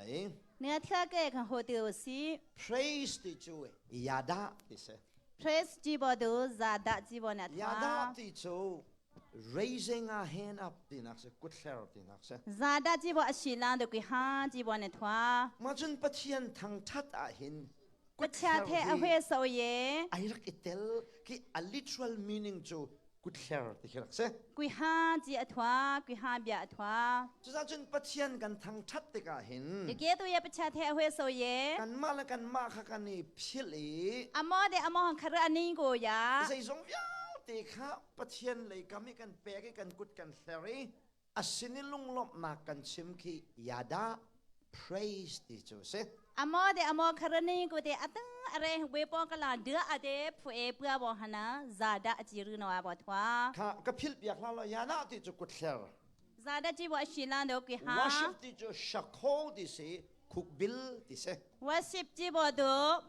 lai. Ne thia ke kan ho te si. Praise ti cu yada ti si. Praise ji bo du zada ji bo na thwa. Yada ti cu raising a hand up tinak si kutthler tinak si. Zada ji bo a shi lang de kui ha ji bo na thwa. Ma cun Pathian thangthat ah hin Pathian the a hwe so ye. Ai rak i tel ki a literal meaning cu kutthler ti khi rak si. Kui ha ji a thwa, kui ha bia a thwa. Cucaah cun Pathian kan thangthat tikah hin Ke tu ye Pathian the a hwe so ye. Kanmah le kanmah kha kan i philh i Amo de amo han khar aning ko ya. Zeizong vialte kha Pathian lei kam i kan pek i kan kut kan hler i a sin i lunglawmhnak kan chim khi yada praise ti cu si. Amo de amo kharani ko de atang are we po kala de ade phu e pua bo hana zada chi ru no bo thwa. Kha ka phil piak la lo yada ti cu kut hler. Zada chi bo shila do ki ha. Worship ti cu shakho ti si khukbil ti si. Worship chi bo do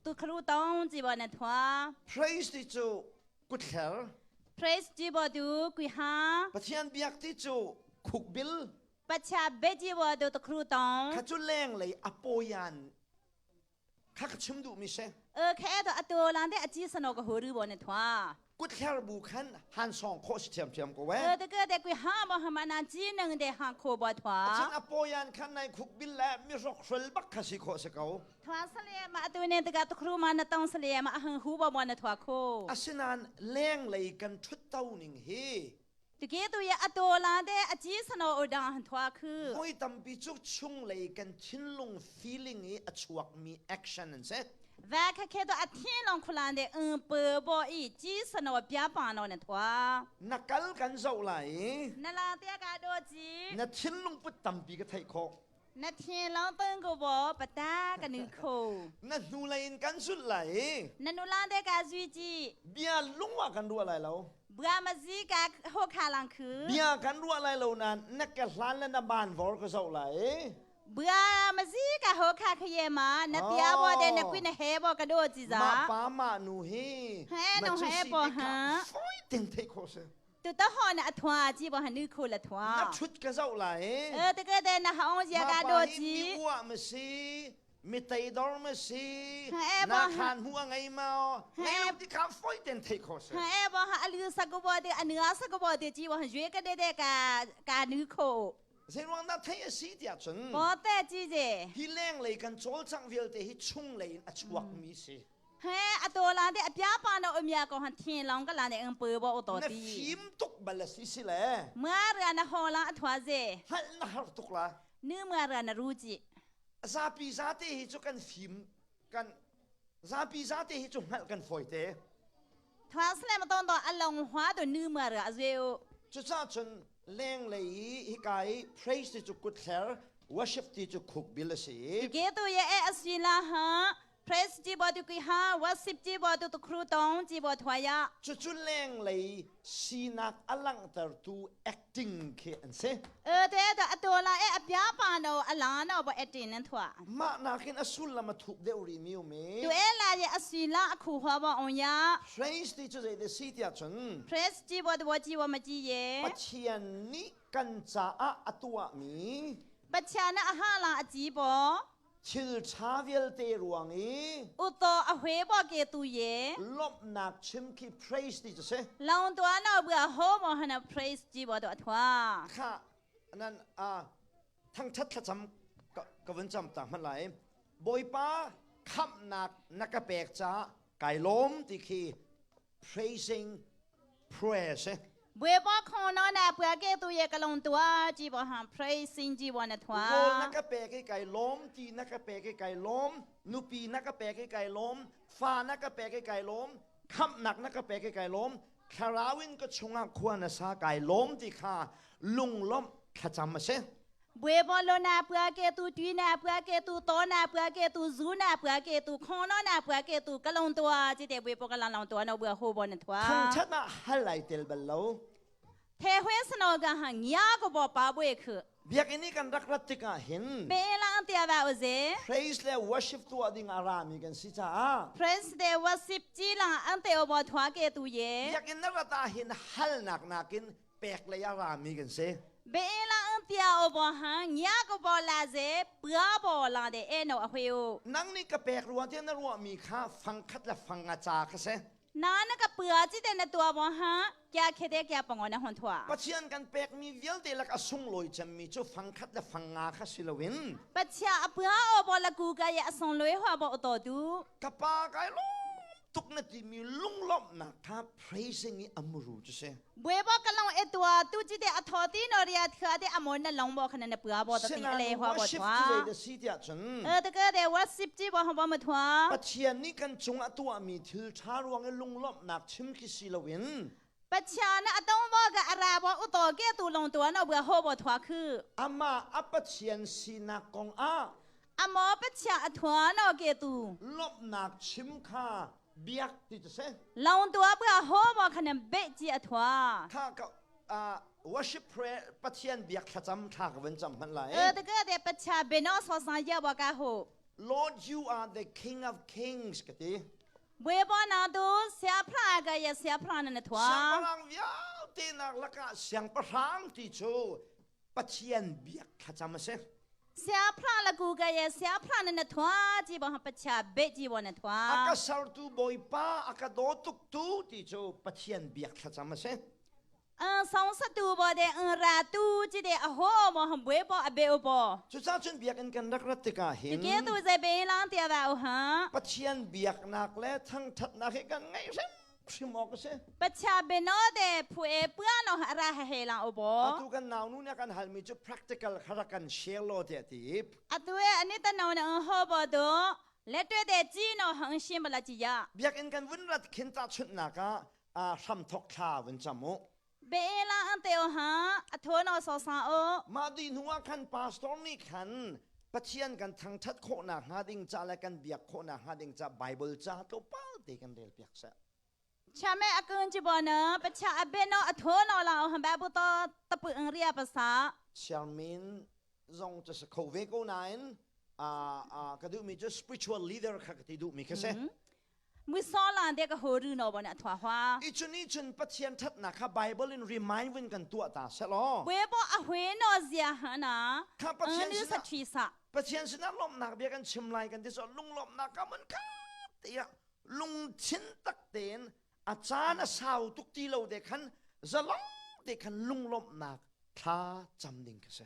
tu khru tong chi bo na thwa. Praise ti cu kutthler. Praise ti bo du kui ha. Pathian biak ti cu khukbil. Pacha be ti bo du tu khru tong. Kha cu leng lei apoyan kha ka chim duh mi si. E khe to ato lan de achi sano ka horu bo ne thwa. Kutthler bu khan han song kho si thiam thiam ko we. E te ke de kui ha mo ha ma na chi nang de ha kho bo thwa. Achan apoyan khan nai khukbil le mi rok hrol bak kha si kho se ko. Thwa sale ma atu ne tika tukhru ma na tong sale ma ahang hu ba ma na thwa kho. Asinan leng lei kan thut to ning hi. Tuke tu ya ato la de achi sano odang han thwa khu. Moi tampi chu chung lei kan thinlung feeling i a chuak mi action an se. Va kha khe to athin long khulan de ung pe bo i chi sano pya pa no na thwa. Na kal kan zo lai. Na la te ka do chi. Na thinlung put tampi ka thei kho. Na thin long tang ko bo pata ka nu kho. Na hnu lei in kan sulh lai. Na nu lang te ka zui chi. Bia lungwa kan ruah lai lo. Bua ma zi ka ho kha lang khu. Bia kan ruah lai lo nan na ke hlan le na ban vor ka zoh lai. Bua ma zi ka ho kha khaye ma na tia bo de na kui na he bo ka do chi za. Ma pa ma nu hi. He no he bo ha. Foi ting thei kho se. Tu ta ho na athwa chi bo hanu khu la thwa. Na thut ka zau lai. E te ke de na ha ong zia ka do chi. Mi ua ma si mi teidor ma si na khan hu ngai ma ngai lo ti kha foi ten thei kho se. Ha e bo ha alu sa ko bo de anua sa ko bo de chi bo han yue ka de de ka ka nu kho. Zeiruang dah theih a si tiah cun Bo te chi je. Hi leng lei kan cawlcangh vialte hi chung lei in a chuakmi si. He ato la de apya pa na omya ko han thin long ka la ne eng pu bo to Na ti. fim tuk bal a si si le. Mua ra na ho la athwa ze. Hngalh na har tuk la. Nu mua ra na ru chi. Zapi zate hi cu kan fim kan zapi zate hi cu hngalh kan fawi te. Thwa sle ma ton to along hwa to nu mua ra azwe u. Cucaah cun lenglei i hika i praise ti cu kutthler worship ti cu khukbil a si i Ke tu ye e aswi la ha Praise ji bo tu kui ha worship ji bo tu tu khru tong ji bo thwa ya. Cucu lenglei sinak a langhtertu acting khi an si. E te ta ato la e apya pa no ala no bo acting nan thwa. Mah nakin a sullam a thup deuh rih mi um i. Tu e la ye aswi la akhu hwa bo on ya. Praise ti cu zei de si tiah cun. Praise ji bo bo ji bo ma ji ye. Pathian nih kan caah a tuahmi. Pathian a ha la a ji bo. Thil ṭha vialte ruang i Uto a hwe bo ke tu ye. lawmhnak chim khi praise ti cu si. Long tua no bua ho mo hana praise ji bo do thwa. Kha nan a thangṭhat thlacam ka vun cam ta hman lai. Bawipa khamhnak na ka pek caah kai lawm ti khi praising prayer si. Bawipa khong no na pua ke tu ye ka long tua ji bo han praising ji bo na thwa. Rawl na ka pek i kai lawm, ti na ka pek i kai lawm, nupi na ka pek i kai lawm, fa na ka pek i kai lawm, khamhnak na ka pek i kai lawm, thlarau in ka chungah khua na sa kai lawm ti kha lunglawmh thlacam a si. Bawipa lo na pua ke tu tui na pua ke tu to na pua ke tu zu na pua ke tu khong no na pua ke tu ka long tua chi te Bawipa ka lang long tua no bua ho bo na thua. Thangthat ah hal ai tel bal lo. The hwe sano ga ha nya ko bo pa bwe khu. Biakinn i kan rak rat tikah hin Be lang tia ba o ze. praise le worship tuah ding a rami kan si caah Praise the worship chi lang ang te o bo thua ke tu ye. Biakinn na rat ah hin halnak nakin pek lei a rami kan si. ဘေလာအန်တျာအဘောဟန်ညာကဘောလာစေပရာဘောလာတဲ့အဲနောအခွေယ Nang nih ka pek rua tiah na ruahmi kha fangkhat le fang a ca kha si. နာနကပရာကြည့်တဲ့နတူဘောဟန်ကြာခေတဲ့ကြာပငောနဟွန်ထွာ Pathian kan pekmi vialte lak a sunglawi cemmi cu fangkhat le fangnga kha si loin ပချာအပရာဘောလကူကရဲ့အစွန်လွေးဟွာဘောတော်တူ ka pa kai lawm tuk na timi lunglawmhnak kha praising i a muru cu si. ဘွေဘောကလောင်အတူတူကြည့်တဲ့အထော်တီနော်ရခါတဲ့အမောနလောင်ဘောခနနပရာဘောတတိအလေ Sinain ဟွာဘော worship ထွာ cu zei dah si tiah cun အဲတကယ်တဲ့ worship ကြည့်ဘောဟဘောမထွာ Pathian nih kan cung ah tuahmi thil ṭha ruang i lunglawmhnak chim khi si loin ပချာနအတုံးဘောကအရာဘောဥတော်ကဲတူလုံတော်နော်ဘွေဟောဘောထွာခု amah a Pathian sinak kong ah အမောပချာအထွာနော်ကဲတူ lawmhnak chim kha biak ti cu si. လောင်တော်ဘွေဟောဘောခနဘက်ကြည့်အထွာ Kha ka worship prayer Pathian biak thlacam thla ka van cam hmanh lai. เออตะเกเดปชาเบนอสอสังยบกาโห Lord, you are the King of Kings ka ti. ဘွေဘောနာတူဆရာဖလာကရဆရာဖလာနနထွာ Siangpahrang vialte nak lakah siangpahrang ti cu Pathian biak thlacam a si. ဆရာဖလာလကူကရဆရာဖလာနနထွာကြည်ဘောပချာဘေကြည်ဘောနထွာ A ka sertu Bawipa, a ka dawtuktu ti cu Pathian biak thlacam a si. အန်ဆောင်စတူဘောတဲ့အန်ရာတူကြည်တဲ့အဟောဘောဟဘွေဘောအဘေဘော Cucaah cun biakinn kan rak rat tikah ဒီ hin ကဲတူစေဘေးလောင်းတရားပါဟမ် Pathian biaknak le thangṭhatnak hi kan ngeih hrimhrim awk a si. ပချာဘေနောတဲ့ဖွေပွားနော်အရာဟေလောင်းဘော Atu kan naunu nih a kan halmi cu practical kha rak kan share law tiah a ti. အတူရဲ့အနိတနောနဲ့ဟောဘောတော့လက်တွေ့တဲ့ကြီးနော်ဟန်ရှင်းမလာကြည်ရ Biakinn kan vun rat khin tahchunhnak ah hramthok thla vun cam u. ဘေးလောင်းတဲ့ဟာအထိုးနော်ဆောဆောင်အို Mah dih hnu ah khan pastor nih khan Pathian kan thangṭhat khawhnak hnga ding ca le kan biak khawhnak hnga ding ca Bible ca tlawmpal te kan rel piak seh. ချမဲအကွန်ချဘောနပချအဘေနောအထိုးနော်လောဟန်ဘဘူတော့တပအင်ရိယပစာ Charmin zong cu si kho ve ko nain ka duhmi cu spiritual leader kha ka ti duhmi kha si. မွစောလန်တဲ့ကဟိုရူနော်ဘောနအထွာဟွာ I cun nih cun Pathian ṭhatnak kha Bible in remind vun kan tuah ta seh law. ဘွေဘောအဝေနော်ဇာဟနာ Kha အ Pathian နုစ sinah ချီစာ Pathian sinah lawmhnak bia kan chim lai kan ti so lunglawmhnak ka mun kha tiah lungthin tak tein a caan a sau tuk ti lo te khan zalong te khan lunglawmhnak thla cam ding ka si.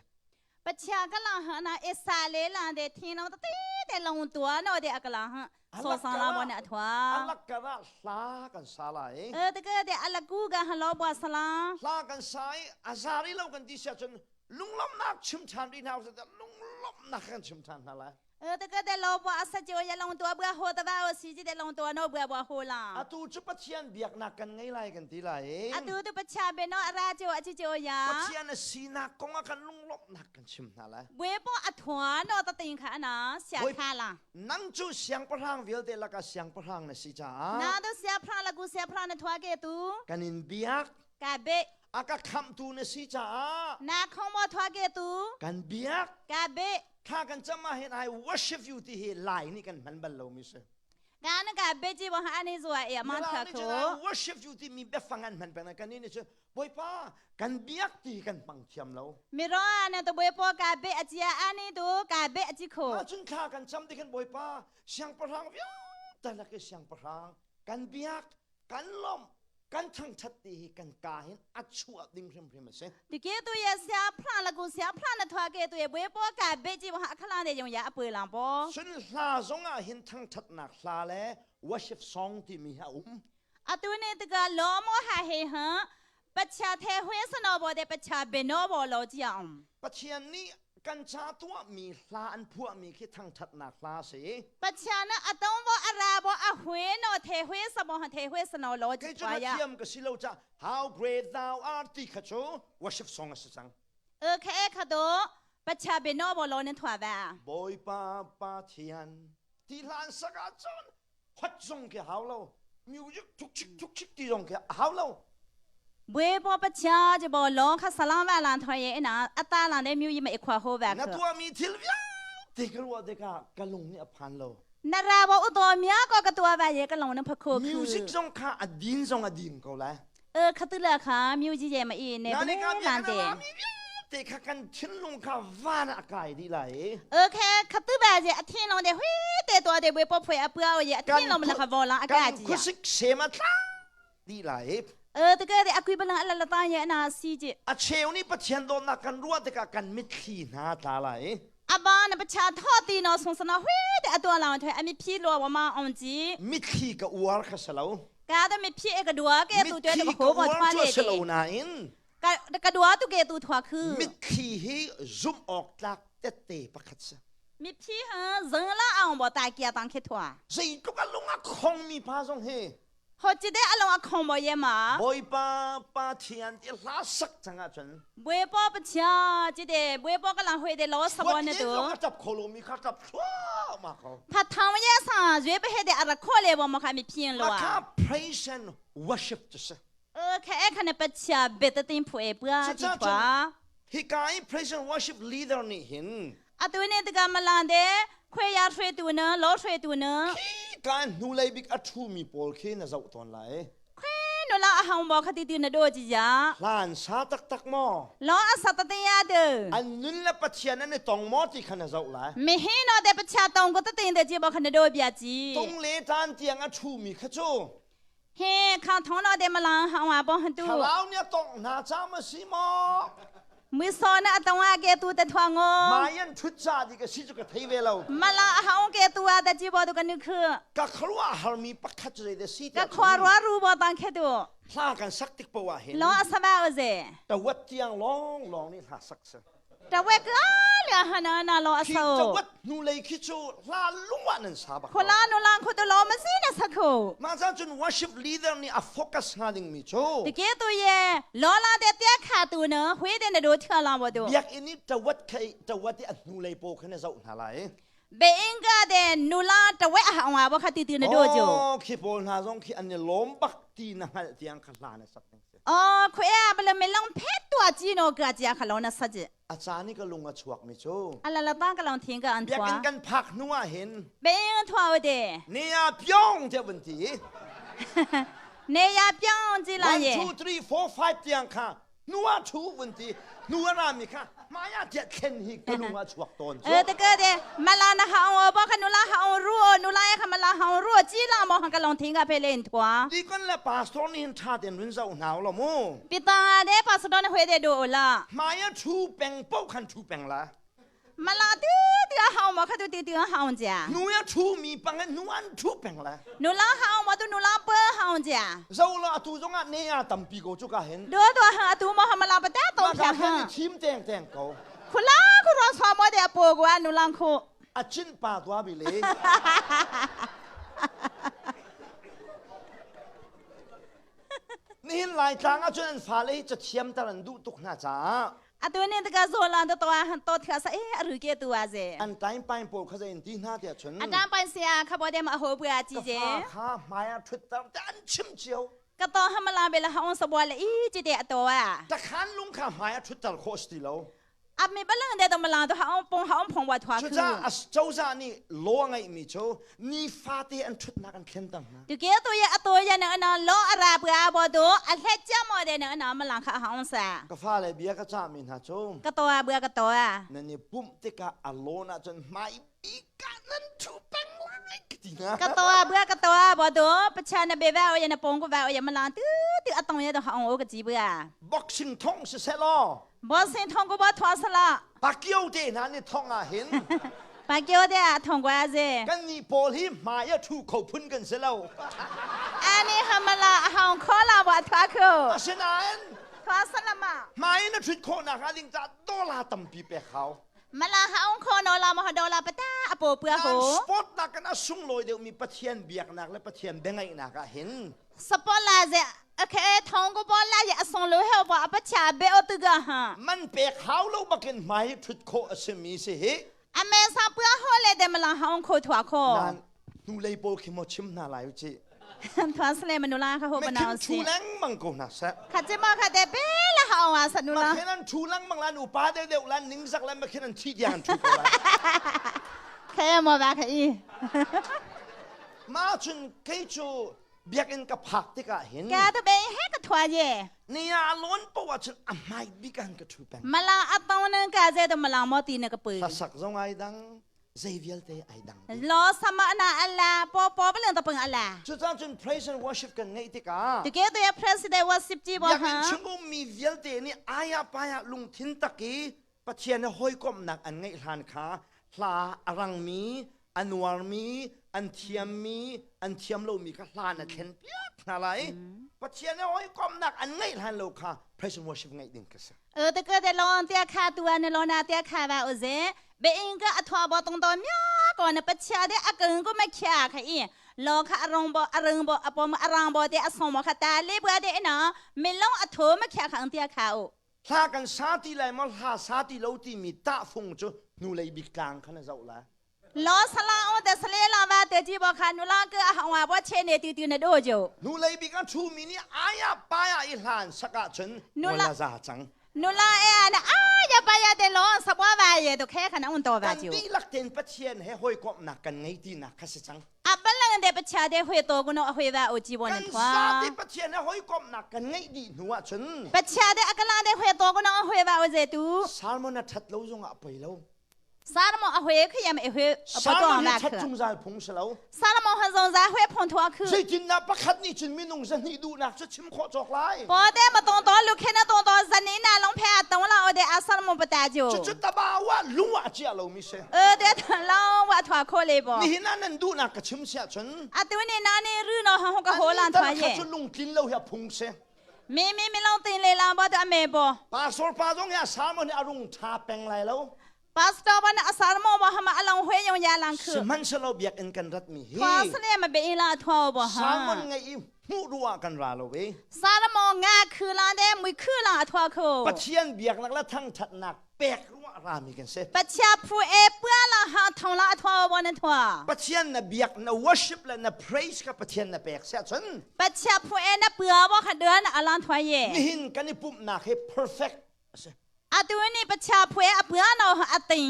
ပချာကလာဟနာအစာလေးလာတဲ့ထင်းတော့တေးတဲ့လုံတွားနော်တဲ့အကလာဟဆောဆောင်လာဘောနအထွာ Alak kara hla kan sa lai. အဲတကယ်တဲ့အလကူကဟလောဘဆလာ Hla kan sa i a zari lo kan ti sia cun lunglawmhnak chim ṭhan rih hna usih lunglawmhnak kan chim ṭhan hna lai. အဲတကယ်တဲ့လောဘအစကြောရလုံတွားဘဟိုတဘာစီကြတဲ့လုံတွားနော်ဘဘဟိုလာ Atu cu Pathian biaknak kan ngei lai kan ti lai. အတူတူပချာဘေနော်အရာကျော်အချီကျော်ယာ Pathian a sinak kong ah kan lunglawmhnak kan chim hna lai. ဘွေပေါ်အထွားနော်တတင်ခါနာဆရာခါလာ Nang cu siangpahrang vialte lakah siangpahrang na si နာ caah တို့ဆရာဖရာလကူဆရာဖရာနထွားခဲ့သူ kan in biak. ကဘေ A ka khamhtu na si caah နာခုံမထွားခဲ့သူ kan biak. ကဘေ Kha kan cam ah hin I worship you ti hi Lai nih kan hman bal lomi si. ကနကဘေကြည့်ဘဟာအနေဆိုအေမ Mirang ထ nih ခို cun I worship you timi biafang an hman peng na kannih nih cun Bawipa kan biak ti kan hmang thiam lo. မေရောအနတဘွေပေါ်ကဘေအချာအနေတို့ကဘေအချီခို Mah cun thla kan cam ti khan Bawipa siangpahrang vialte lak i siangpahrang kan biak kan lawmh kan thangṭhat ti hi kan kaa hin a chuah ding hrimhrim a si. တကယ်သူရဆရာဖရာလကူဆရာဖရာနထွားခဲ့သူဘွေပေါ်ကဘေကြည့်ဘဟာအခလာနေကြုံရအပွေလောင်ပေါ် Cun hla zong ah hin thangṭhatnak hla le worship song timi hi a um. အတူနေတကလောမောဟာဟေဟန်ပချာသေးဝဲစနောဘောတဲ့ပချာဘေနောဘောလောကြည့်အောင် Pathian nih kan ca tuahmi hla an phuahmi khi thangṭhatnak hla a si. ပချာနအတုံးဘောအရာဘောအဝဲနောသေးဝဲစဘောဟသေးဝဲစနောလောကြ Kei cu ည့်ပါ na ရ thiam ka si lo ca How great thou art ti kha cu worship song a si cang. โอเคခတော့ပချာဘေနောဘောလောနေထွာပါ Bawipa Pathian ti hla an sak ahcun hot zong khi hau lo. Music thuk chik thuk chik ti zong khi hau lo. ဘွေဘောပချာကြဘောလောခဆလောင်းဝလာထွန်ရဲ့အနာအတာလာတဲ့မြို့ကြီးမအခွာဟိုးပါ Na ခ tuahmi thil vialte ka ruah tikah ka lung nih a phan lo. နရာဘောဥတော်မြကောကတော်ပါရဲ့ကလုံးနဖခိုခု Music zong kha a din zong a din ko lai. เออခတုလခါမြို့ကြီးရဲ့မအေးနေ Na ဘ nih ka လန် biak တဲ့ na mi vialte te kha kan thinlung kha van ah a kai dih lai i Okay, khatu ba je athin long de hui te to de bwe po phwe a pua o ye athin long la kha vo la a ka kan ji. Khuasik sem a tla dih lai i Te ke de akui balang ala la ta ye na si je. A cheu nih Pathian dawtnak kan ruah tikah kan mitthli hna tla lai i Aba na pacha tho ti no sung sana hui te atua la thoi ami phi lo wa ma ong ji. Mitthli ka uar kha si lo. Ka da mi phi e ka dua ke tu te Mitthli ko ka bo uar thwa cu le a si de. lo nain Ka ka dua tu ke tu thwa khu. Mitthli hi zumh awk tlak tette pakhat si. Mi phi ha zeng la ang bo ta kia tang khe thwa. Zeitluk a lung a khongmi pa zong hi Ho chi de along a khong bo ye ma. Bawipa Pathian ti hla sak cang ahcun Bawipa Pathian chi de Bawipa ka lang hoi de lo sa bo na tu. Ka tap kho lo mi kha tap thua ma ko. Pha thang ye sa zwe pe he de ara kho le bo ma kha mi phian lo Ma a. kha praise and worship tu si. Kha e kha na Pathian be ta tin phu e pua ti thwa. Hika i praise and worship leader nih hin Atu ne tika malang de khwe ya hre tu na lo hre tu na. Khi ka hnulei bik a ṭhumi pawl khi na zoh tawn lai. Khwe no la a hang bo khati ti na do ji ya. Hlan sa taktak maw? Lo a sa ta te ya de. An nun le Pathian an i tong maw ti kha na zoh lai. Mi hi no de Pathian tong ko ta tin de ji bo kha na do bia ji. Tung le tan tiang a ṭhumi kha cu He kha thong lo de malang ha wa bo han tu. Thlarau nih a tongh hna ca ma si maw? Mui so na atong a ke tu te thwa ngo. Mayan thut ca di ka si cu ka thei ve lo. Mala a haung ke tu a da ji bo tu ka nu khu. Ka kharua harmi pakhat cu de si Ka khwa rua ru bo tang khe tu. Hla kan sak tik po ah hin. Lo a sama o ze. Tawat tiang long long ni hla sak sa. Tawe ka le hana na lo Khi aso. tawat nu lei khi cu hla lungwa nan sa bak. Khola nu lang khu tu lo ma si na sakho. Ma chan cun worship leader nih a focus hnga ding mi cu. Tike tu ye lo la de tia kha tu na hui de na do thia la bo do. Biakinn i tawat khai tawat i a hnu lei po khan a zoh hna lai. Be inga de nula tawe a ha wa kha ti ti na do jo. Oh, khi pawl hna zong khi an i lawm bak ti na hngalh tiang kha hla na sak ning si. Oh, khuya bala me long phet tua chi no ka chia kha lo na sa ji. A caan i ka lung a chuak mi cu. Ala la ta ka long thing ka an thua. Biakinn kan phak hnu ah hin. Be ing thua o de. Ne ya pyong te vun ti. Ne ya pyong ji la ye. 1 2 3 4 5 tiang kha nu ah thu vun ti nu a rami kha maya tiah thlen hi ka lung ah chuak tawn cu. Te ka de mala na ha o ba kha nula ha o ru o nula ya kha mala ha o ru chi la mo ha ka long thing ka phe len thua. Ti kon le pastor nih hin tha ten run zau hna lo mu. Pita de pastor ne hwe de do la. Maya thu peng po khan thu peng la. မလာတူတူဟောင်းမခတူတူတူဟောင်းကြ နူရထူမီပငနူအန်ထူပငလာ နူလာဟောင်းမတူနူလာပဟောင်းကြ ဇောလာအတူဇောငါနေရတမ်ပီကိုကျကဟင် တို့တော့ဟာအတူမဟမလာပတာတော့ဖြာဟ န်ချင်းတဲ့တဲ့ကော ခလာခရောဆောမတဲ့ပေါ်ကွာနူလန်ခု အချင်းပါသွားပြီလေ Nihin Laitlang ahcun an fale hi cathiam tar an duh tuk hna caah atu ne ta zo lan to to han to thia sa e aru ke tu a ze an time pain pawl kha in ti hna tiah cun အတန်ပိုင်ဆရာခဘောတဲ့မအဟိုပွားကြည့်စေ ခါမာယာထွတ်တန်ချင်ချော ကတော့ဟမလာဘဲလဟအောင်စပွားလေအီကြည့်တဲ့အတော်อ่ะ တခါလုံခါမာယာထွတ်တခေါ်စတီလော အမေဘလန်တဲ့တမလာတော့ဟအောင်ပုံဟအောင်ဖုံဝါထွာ ခုจ้าအเจ้าซานี่လောငိုင်မီချိုနီဖာတေအန်ထွတ်နာကန်ခန်တန်နာ တကယ်တော့ရအတော်ရနေနော်လောအရာပွားဘောတော့အလှက်ကြမော်တဲ့နော်မလန်ခဟအောင်စာ ကဖာလေဘီယကချမင်ဟာချို ကတော့ဘွားကတော့ နနေပုမ်တေကအလောနာချွန်မိုင်ဘီကနန်ထူပန်လိုက်ဒီနာ ကတော့ဘွားကတော့ဘောတော့ပချာနဘေဝရနပုံကဝရမလန်တူတူအတောင်ရတော့ဟအောင်ကကြည့်ပွား boxing ท่องสิเซลอ ဘောစင်ထုံကဘောထွားဆလာ ปาเกียวเตนะนี่ท่องอาเห็น ปาเกียวเดะထုံกว่าเซ กันนี่ปอลฮิมายะทูเขาพุ่นกันเสแล้ว อันนี้ฮมาลาหองขอลาบ่ทวาคู อาเสนาน ทวาสละมา มานะชุดโคนาคาลิงจะดอลาตัมปีเปเขา มาลาหองขอนอลามหดอลาปะตาอโปเปือโห สปอตนักกันสุงลอยเดียวมีปะเทียนเบียกนักและปะเทียนเบงไงนักเห็น สปอลาเซโอเคทองก็บอลาอย่าส่งเลยเฮาบ่อปะชาเบอตุกะฮะ มันเปเขาแล้วบักินไม่ชุดโคอสมีสิเฮ อเมซาเปือโหเลเดมลาหองโคทวาโค นั่นนูเลยโปคิมชิมนาลายจิ ทวาสเลมนุลาค่ะโห ไม่ บนาว ชู สิ ลังมังโกนะซะ ขัดเจมาขัดเดเปละหองอาสนุ มา ลา แค่นั้นชูลังมังลานูปาเดเดลันนิงสักลันมาแค่นั้นชีดยานชูกลา แค่มอบาค่ะอี มาจนเคยชูเบียกินกับผักที่กะเห็น แกตะเบเฮกะท thwa ye. Ni a lon po ah cun a hmai bik an ka thu peng. Mala atong nang ka ze to malang mo ti na ka pu. Hlasak zong ai dang, zei vialte ai dang. Lo sama na ala po po ba ta pang ala. Cucaah cun praise and worship kan ngeih tikah Tuke tu ya president worship ji bo biakinn ha. chung ummi vialte nih aya paya lungthin tak i Pathian he hawikomhnak an ngeih hlan kha hla a rangmi, a nuarmi, an thiammi, an thiam lomi kha hla na thlen piak hna lai. Pathian he hawikomhnak an ngeih hlan lo kha praise and worship ngeih ding ka si. Te ke de lon tia kha tu an lo na tia kha ba o ze be in ka athwa bo tong to mya ko na pachia de akang ko ma khya kha i lo kha arong bo arang bo apom arang bo te asom kha ta le bua de na melong atho ma khya kha ang tia kha o. Hla kan sa ti lai maw hla sa ti lo timi tahfung cu hnulei bik tlang kha na zoh lai. Lo sala o de sale la va te ji bo kha nula ke a hwa bo che ne ti ti na do jo. Hnulei bik a ṭhumi nih aya paya i hlan sak ahcun Nula ngol a za cang. Nula e ana aya paya de lo sabwa va ye to khe khana un to va Kan ju. dihlak tein Pathian he hawikomhnak kan ngei tinak kha si cang. A balang de pacha de hui to kuno a hui va o ji bon Kan thwa. zate Pathian he hawikomhnak kan ngeih dih hnu ahcun Pacha de akala de hui to kuno a hui va o je tu. Salmon a ṭhat lo zongah a poi lo. Salmo a hui khiyam e hui a Salmon to hi na ṭhat khu. zungzal phung si lo. Salmo han zong za hui phon thua khu. Zeitindah pakhat nih cun minung zahnih duhnak cu chim khawh cawk lai? Po te ma tong to lu khe na tong to zani na long phe a tong la o de a Salmo pata ju. Cucu tabawa lung ah chia lomi si. เออเดี๋ยวเราว่าถั่วโคเลยบ่ Nihin ah nan duhnak ka chim siah cun อะตัวนี้นานี่รือเนาะฮงก็โหลานถั่ว Annih เย่ tal kha cu lungtlin lo hi a phung si. มีมีมีลองตีเลยลางบ่ตัวอเมบ่ Pastor pa zong hi a sermon hi a rung ṭha peng lai lo. ปาสตอร์วันอาสารมบ่หมาอลองหวยยงยาลังคือ Sihmanhsehlaw biakinn kan ratmi hi ถั่วเสน่มาเบลาถั่วบ่ฮะ sermon ngai i hmuh ruah ah kan ra lo ve. สารมงาคือลาเดมุคือลาถั่วโค Pathian biaknak le thangṭhatnak pek ruah rami kan si. ปะชาผู้เอเปื้อละหาทองละถั่วบ่นั่นถั่ว Pathian na biak na worship le na praise kha Pathian na pek siah cun ปะชาผู้เอนะเปื้อบ่ขะเดือนอลังถั่วเย่ nihin kan i pumhnak hi perfect a si. อะตัวนี้ปะชาผู้เอเปื้อเนาะอะติง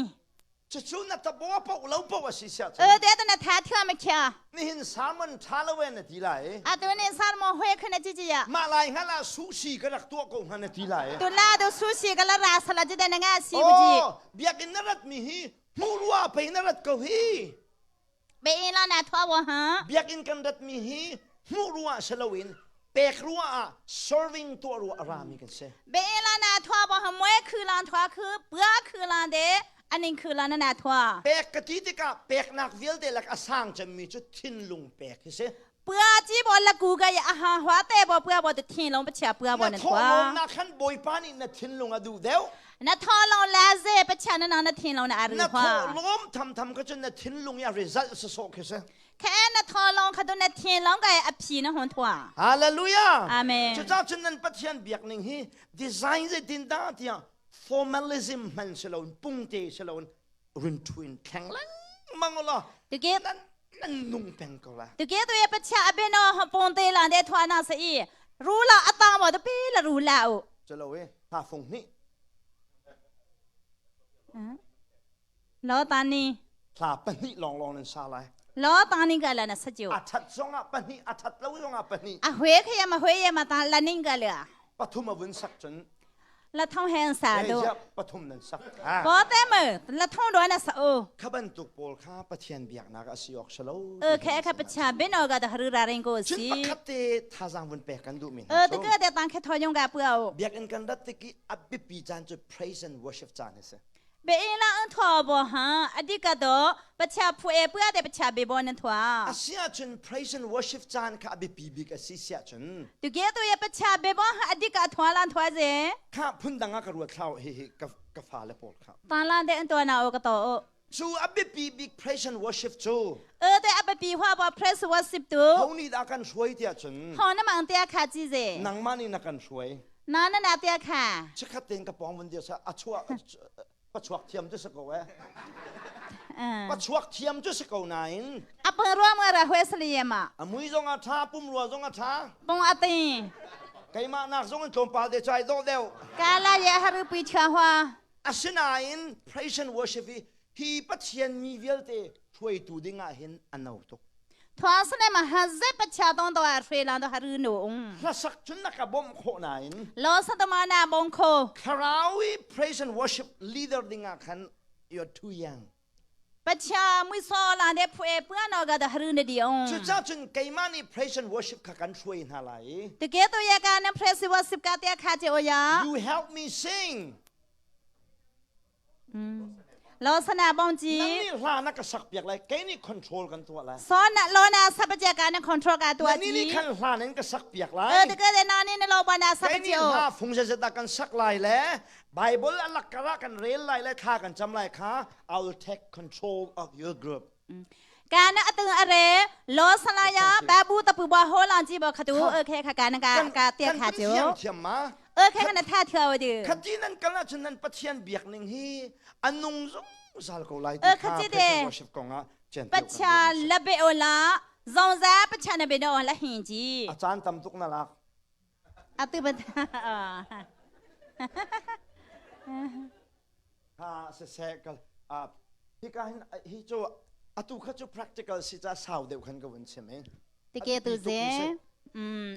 Cucu na tabo paoh lo paoh a si siah เออ cun เดี๋ยวนะท้าเทื่อมาเคีย nihin sermon ṭha lo e na ti lai. อะตัวนี้สารมหวยขึ้นจีจีอะ Mah lai hngal ah sushi ka rak tuah ko hnga na ti lai. ตัวลาตัวซูชิก็ละราสละจีเดนงาซีบุจี Oh, biakinn na rat mi hi hmuh rua pei na rat ko hi. เบลานาทัววะฮะ Biakinn kan rat mi hi hmuh rua si loin pek rua ah serving tuah rua a rami kan si. เบลานาทัววะฮะมวยคือลานทัวคือเปื้อคือลานเดอันนี้คือลานนาทัว Pek ka ti tikah peknak vialte lak a sang cemmi cu thinlung pek hi si. เปื้อจีบอละกูก็อย่าหาหัวเตบอเปื้อบอตทิ้งลงไปเฉียเปื้อบอ Na นั่นทัว thawhlawmnak khan Bawipa nih na thinlung a duh deuh. น่าทอลงลาเซไปเฉียนั่นน่ะทิ้งลงน่ะอารือ Na หัว thawhlawm thamtham kha cun na thinlung i a result sawsawh khi si. แค่น่ะทอลงค่ะตัวน่ะทิ้งลงก็อภีน่ะหนทัว Hallelujah. Amen. Cucaah cun nan Pathian biak ning hi design zeitin dah tiah formalism hman si loin pungte si loin rinthuin thleng lengmang ulaw တကယ် nan nan nung peng ko lai. တကယ်တော့ပချာအဘင်နော်ပုံသေးလာတဲ့ထွာနာစီရူလာအတောင်ပေါ်တပေးလရူလာအို Cu lo e ha fung hnih လောတန်နီ hla pahnih lawnglawng nan sa lai. လောတန်နီကလည်းနစကြို A that zongah pahnih, a that lo zongah pahnih. အဟွေခရမဟွေရမတန်လနင်းကလည်း Pathum a vun sak cun လထုံဟန်စာ eh တို့ ziah pathum nan sak. Ha. ပေါ်တဲ့မလထုံတော့နဆော Kha bantuk pawl kha Pathian biaknak a si awk si lo. เออแค่ข้าพเจ้าเบนอก็หรือราเรงโก Cun စီ pakhat te thazaang vun pek kan duhmi เออ hna cu တကယ်တဲ့တန်ခက်ထောယုံကပွား biakinn kan rat tik i a biapi caan cu praise and worship caan a si. ဘေးလာအထောဘောဟာအတိကတော့ပချာဖွေပွားတဲ့ပချာဘေဘောနထွာ Asiahcun praise and worship caan kha a biapi bik a si siahcun တကယ်တော့ပချာဘေဘောဟာအတိကထွာလန်ထွာစေ kha phundang ah ka ruat thlau hi hi ka ka fale pawl kha. တန်လန်တဲ့အတော်နာဩကတော့ Cu a biapi bik praise and worship cu เออแต่อปปีว่าบ่ press worship တူ ho nih dah kan hruai tiah cun ဟောနမန်တရားခါကြည့်စေ nangmah nih na kan hruai. နာနနာတရားခါ Chikkhat tein ka pawng van dir sa a chuak pachuak thiam cu si ko eh. အင်း Pachuak thiam cu si ko nain အပရောမရဟွဲစလီယမ a mui zong a ṭha pum rua zong a ṭha ပုံအတင် keimah nak zong in tlawmpal te chai dawh deuh. ကာလာရဟရပီချာဟွာ Asinain praise and worship hi hi Pathian mi vialte hruaitu ding ah hin a no tuk. Thwa sane ma ha ze pacha tong to a hre la to haru no ung. Hlasak cun na ka bawmh khawh nain. Lo sa to ma na bong kho. Thlarau praise and worship leader ding ah khan you're too young. Pacha mui so la de phu e pua no ga da haru na di ong. Cucaah cun keimah nih praise and worship kha kan hruai hna lai. Te ke to ya ka na praise worship ka te kha che o ya. You help me sing. Lo sana bong chi. Nang nih hla na ka sak piak lai, kei nih control kan tuah lai. So na lo na sabaja ka na control ka tuah chi. Ni nih khan hla nan ka sak piak lai. Eh te ke na ni na lo ba na sabaja. Kei nih hla fung zet zet kan sak lai le Bible alak kara kan rel lai le thla kan cam lai kha I will take control of your group. Kana atung are lo salaya babu tapu ba ho lan chi ba khatu okay kha kana ka ka te kha chu. Kan thiam ma. Okay kana tha thiaw du. Khati nan kal ahcun nan Pathian biak ning hi a nung zungzal ko lai ti kha praise worship kong ah chen Pathian labe ola zongza Pathian na be no la hin ji. A caan tam tuk na lak. Atu ban. Ha siseh kal hika hin hi cu atu kha cu practical si ca sau deuh khan ka vun chim i Tike tu ze.